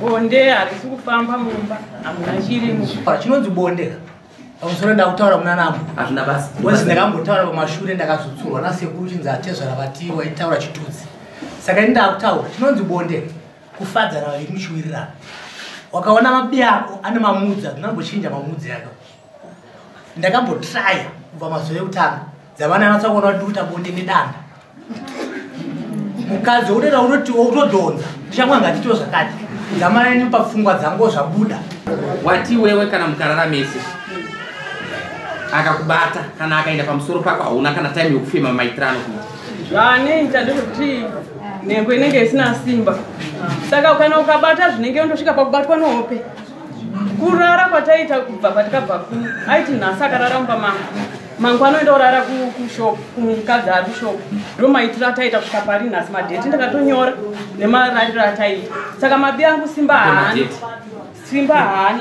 Bonde harisi kufamba mumba, hamuna chirimo. Chinonzi bonde ka pamusoro ndakutaura muna nambo. Hazvina basa. Wezi ndakambotaura pamashure, ndakazotsurwa nasekuru chinzi atezvara vati waitaura chitudzi. Saka ini ndakutaura chinonzi bonde kufadzana vaviri muchiwirirana. Wakaona mabi ako ane mamudzi, adzinambochinja mamudzi ako. Ndakambotraya kubva mazuva ekutanga dzavana anatsa kuona kuti ndikuita bonde nedanda. Mukadzi unoita unoti utodhonza ndichamwa ngatitiwo zvakati dzamara ini papfungwa dzangu zvabuda. Wati wewe kana mukarara mese akakubata kana akaenda pamusoro pako hauna kana time yekufema maitiro anokuita. Zvaanoita ndezvekuti nhengo inenge isina simba, saka kana ukabata zvinenge undosvika pakubatwa nehope. Kurara kwataita kubva patikabva kuno, aiti nhasi akarara mumba mangu, mangwana anoenda kurara kushop kumukadzi ari kushop. Ndo maitiro ataita kusvika pari nhasi. Madheti ndakatonyora nemarariro ataita, saka mabi angu simba haana, simba haana.